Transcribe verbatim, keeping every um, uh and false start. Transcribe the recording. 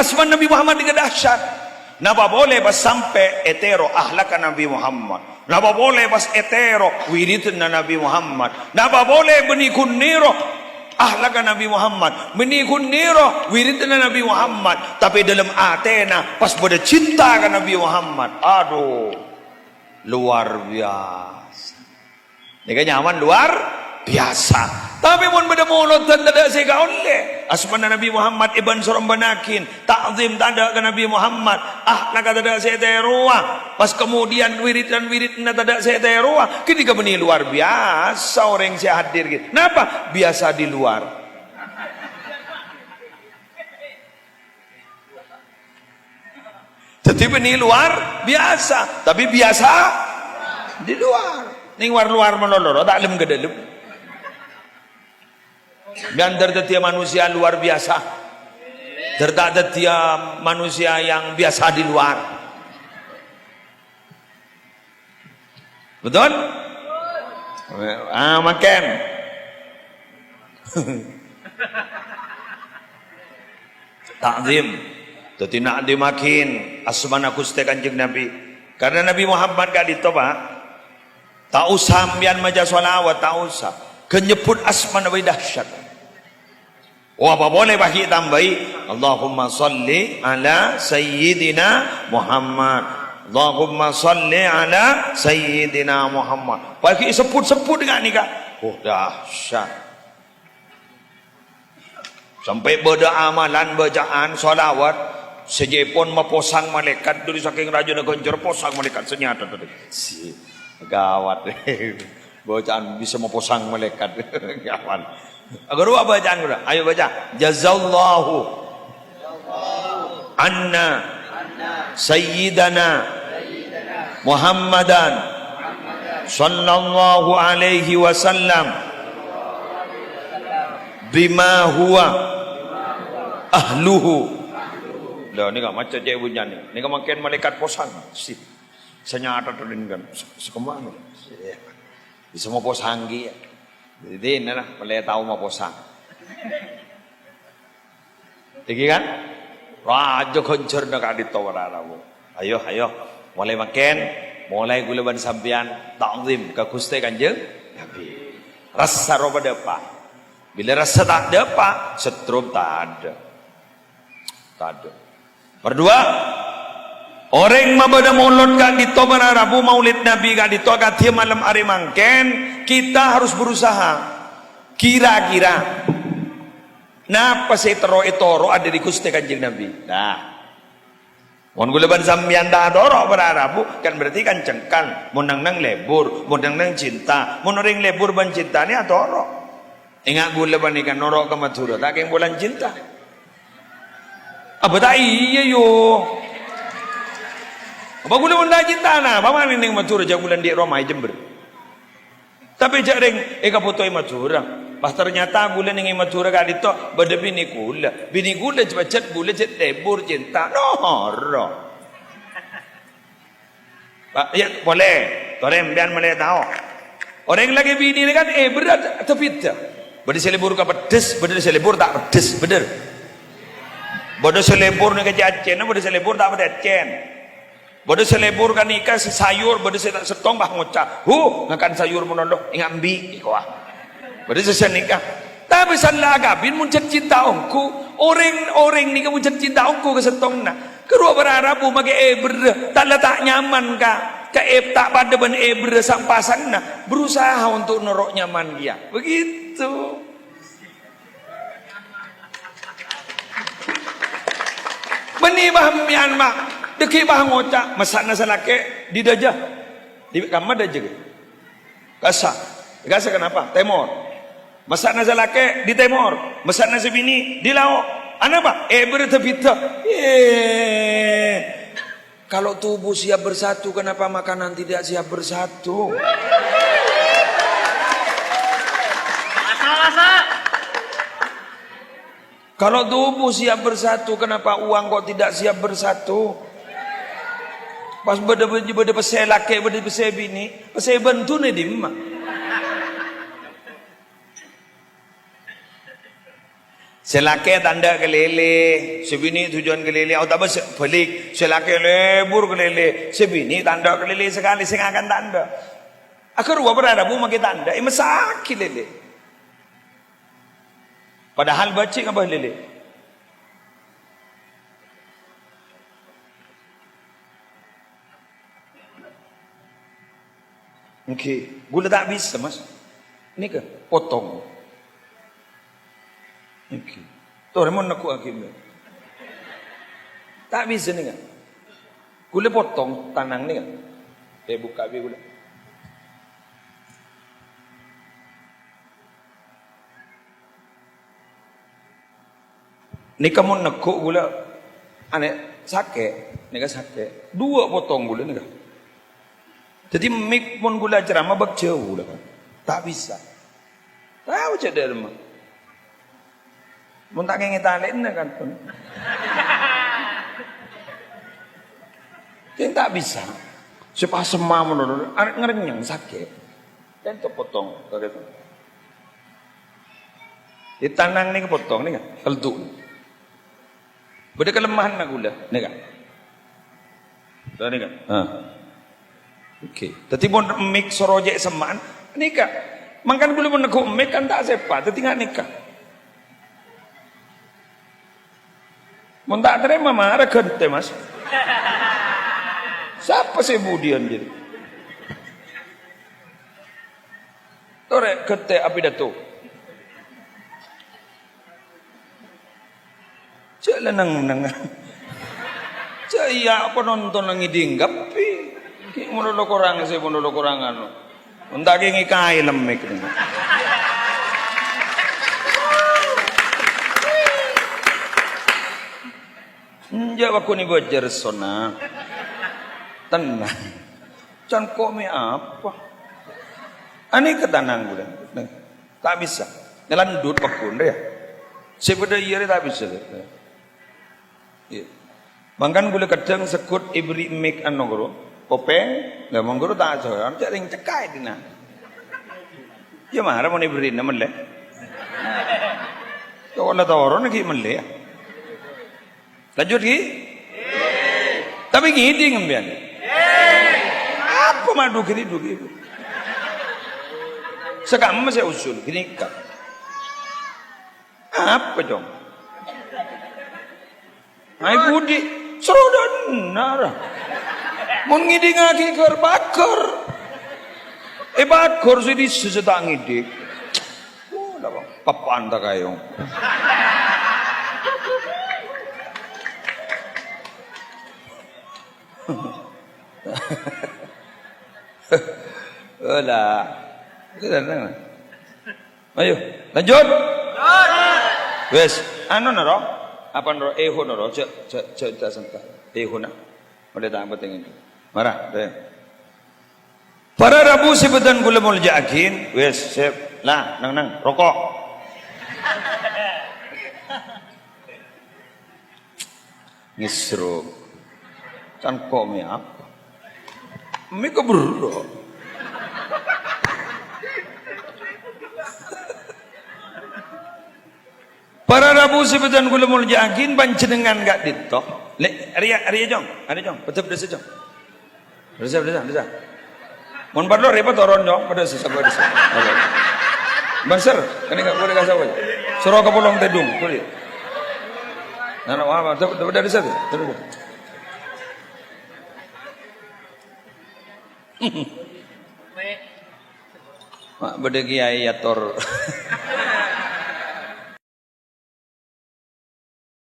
Asmana Nabi Muhammad nèka dahsyat. Napa polè pas sampè' ètèro akhlakka Nabi Muhammad. Napa polè pas ètèro wiridna Nabi Muhammad. Napa polè bânnè ghun nèro akhlakka Nabi Muhammad. Bânnè ghun nèro wiridna Nabi Muhammad. Tapè dâlem atèna pas bâdâ cinta ka Nabi Muhammad. Adu, luar biasa. Nèka nyaman luar biasa. Tapè mon bâdâ molodhân tadâ' sè èkaollè. Asmana Nabi Muhammad èbân-, sorombânnaghin, ta'zim tadâ' ka Nabi Muhammad, akhlakka tadâ' sè ètèrowa. Pas kemudian wirid-wiridna tadâ' sè ètèrowa. Ghânèka bânnè luar biasa orèng sè hadir ghânèka. Napa? Biasa di luar. Dhâddhi bânnè luar biasa, tapè biasa di luar. Nèng war-luar malolo, ta' lem ka dâlem. Bân dâr dhâddhiyâ manusia luar biasa. Dâr ta' dhâddhiyâ manusia yang biasa di luar. Betul? Ah, makan. Ta'zim. Dhâddhi na'zimaghin asmana Ghustè Kanjeng Nabi. Karena Nabi Muhammad ka'dinto, Pak. Ta' osa sampèyan maca shalawat, ta' osa. Ghun nyebbhut asmana bhâi dahsyat. Oh, apa polè, Pak, ghi' tambâi, "Allahumma shalli ala Sayyidina Muhammad. Allahumma shalli ala Sayyidina Muhammad." Pas ghi' sebbhut-sebbhut ka'dinto. Oh, dahsyat. Sampè' bâdâ amalan bâca'an shalawat, sajâ pon maposang malaèkat, dâri sakèng rajâna ghânjhâr posang malaèkat sè nyata tadi. Si, gawat. Bâca'an bisa maposang malaèkat. Gawat. Ghuru bâca'an ghuru. Ayo baca. Jazallahu anna sayyidana Muhammadan sallallahu alaihi wasallam bima huwa ahluhu. Lah, nèka maca cè' bunyinya. Nèka mangkèn malaèkat posang. Si, sè nyata tadin kan. Se-, sekemang. Bisa maposang ghi, ya. Dhâddhi, nèka, mèlè tao maposang. Iki kan? Rajâ ghânjhârna ka'dinto para rabu. Ayo, ayo. Molaè mangkèn, molaè kaulâ bân sampèyan ta'zim ka Ghustè Kanjeng Nabi. Rassa rowa dâpa'. Bilâ rassa ta' dâpa', setrum tadâ'. Tadâ'. Nomor dua, orèng mabâdâ molod ka'dinto para rabu maulid Nabi ka'dinto akadhi malem arè mangkèn, kita harus berusaha. Kira-kira napa sè terro ètoro'a dâri Ghustè Kanjeng Nabi? Nah, mon kaulâ bân sampèyan ta' atoro' para rabu, kan berarti kan cengkal. Mon neng-neng lebur, mon neng-neng cinta. Mon orèng lebur bân cinta nè atoro'. Enga' kaulâ panèka noro' ka Madhurâ, ta' kèng polana cinta. Abâ ta' iyâ, yo. Apa kaulâ mon ta' cinta, napa manè neng Madhurâ, jhâ' kaulâ andi' roma è Jember. Tapè jhâ' rèng èkabhuto è Madhurâ. Pas ternyata kaulâ neng è Madhurâ ka'dinto bâdâ binè kaulâ. Binè kaulâ jhâ' pajhât kaulâ jhâ' lebur cinta. Noro'. Pak, ya, polè. Torè, sampèyan mèlè tao. Orèng lakè binè nèka kan èbherrâ bhidhâ. Bâdâ sè lebur ka peddhâs, bâdâ sè lebur ta' peddhâs, bhender? Bâdâ sè lebur nèka cècèna, bâdâ sè lebur ta' cècèn. Bâdâ sè lebur ka nèka sè sayur, bâdâ sè ta' sèttong, bâh, ngoca', "Huh, ngakan sayur malolo, enga' embi'," èkowa. Bâdâ sè sanèka. Tapè sala akabin mon jhât cinta ongghu, orèng, orèng nèka mon jhât cinta ongghu ka sèttongnga. Karowa para rabu makè èbherrâ, ta' la ta' nyaman ka, ka èb-, ta' padâ bân èbherrâ sampasangna, berusaha untuk noro' nyaman kèya. Begitu. Bânnè bâh sampèyan, ma', dhâggi' bâh ngoca', "Messa'na sè lakè' di dâjâ, di kamma dâjâ." Kassa'. Kassa' kenapa? Tèmor. Messa'na sè lakè' di tèmor, messa'na sè binè' di lao'. Anapa? Èbherrâ bhidhâ. Eh, kalau tubuh siap bersatu, kenapa makanan tidak siap bersatu? Kalau tubuh siap bersatu, kenapa uang kok tidak siap bersatu? Pas bâdâ, bâdâ pèssè lakè', bâdâ pèssè binè', pèssè bhândhuna è dimma? Sè lakè' ta' endâ' kalèlè, sè binè' tojjhuwân kalèlè, otabâ sè bâlik, sè lakè' lebur kalèlè, sè binè' ta' endâ' kalèlè sakalè sè ngakan ta' endâ'. Aghârowa para rabu makè ta' endâ', èmessaghi lèlè. Padahal bâji' ngabâ lèlè. Èngghi, ghulâ ta' bisa, Mas. Nèka, potong. Èngghi. Torè mon negghu'aghi, Mbak. Ta' bisa, nèka. Ghulâ potong, tanang, nèka. Eh, bukka' bi' ghulâ. Nèka mon negghu' ghulâ, anè, sakè', nèka sakè'. Duwâ' potong ghulâ nèka. Dhâddhi mik mon ghulâ ceramah bâk jhâu ghulâ, Pak. Ta' bisa. Tao jhâ' dâ'remma. Mon ta' ngèngè talè'na kan. Kèng ta' bisa. Sè pas semma' mon, anè, ngarènyèng sakè'. Tènto potong, kagèt. È tanang nèka potong nèka, keldu. Bâdâ kalemahanna ghulâ nèka. Tuh nèka. Ah. Oke. Dhâddhi mon mik soro cè' semma'an nèka. Mangkana ghulâ mon negghu' mik kan ta' sèpa', dhâddhi nga' nèka. Mon ta' tarèma, mara ghântè, Mas. Sapa sè budiyân, jârèya? Torè ghântè apidato. Jhâ' la neng-enneng. Jhâ' iyâ, apa nonton ngèdhing kabbhi. Ghi' mon lo korang sè, mon lo korang anu. Mon ta' kèngè kaè lemmèk. Enjâ' bâkona bâjâr sona. Tennang. Can ko' mè' apa? Anèka tanang ghulâ. Nah, ta' bisa. Ngalandhut bâkona rèya. Sè bâdâ iyâ rèya ta' bisa. Iyâ. Mangkana ghulâ kadhâng segghut èberri' mik anu, ghuru. Kopèng, lah, mon ghuru ta' sowan, cè' rèng cekka è dinna'. Iyâ, mara mon èberri'na mellè. Kok la toron ghi' mellè, yâ. Lanjut, ghi? Tapè ngèdhing sampèyan. Apa ma' du-ghi du-ghi? Sakamma sè usul, ghânèka. Apa, Cong? Aè budi, serodanna ra. Mon ngèdhingaghi ghâr-paghâr. È paghâr sè dissa' sè ta' ngèdhing. Oh, la, Bang. Papan ta' kayong. Ola. Ayo, lanjut. Wes, anu noro. Apa noro? Ehu noro. Cek, cek, cek, cek, sengka. Ehu na. Udah tak penting itu. Mara, deh. Para rabu sè bâdhân kaulâ molja'aghi, wes, sep. Lah, neng-neng, roko'. Ngisruk. Can ko' mè' apa? Mè' keburu. Para rabu sè bâdhân kaulâ molja'aghi, panjhennengngan ka'dinto. Lè', rèya, rèya, Cong. Arèya, Cong. Padâ, padâ sè, Cong. Padâ sè, padâ sè, padâ sè. Mon parlo, rèpa toron, Cong. Padâ sè, padâ sè. Banser, kènè' ka, polè ka sapa? Soro ka polong tèdung, polè. Nah, nah, wah, wah, padâ, padâ, padâ sè, padâ sè. Ma' bâdâ kiai ator.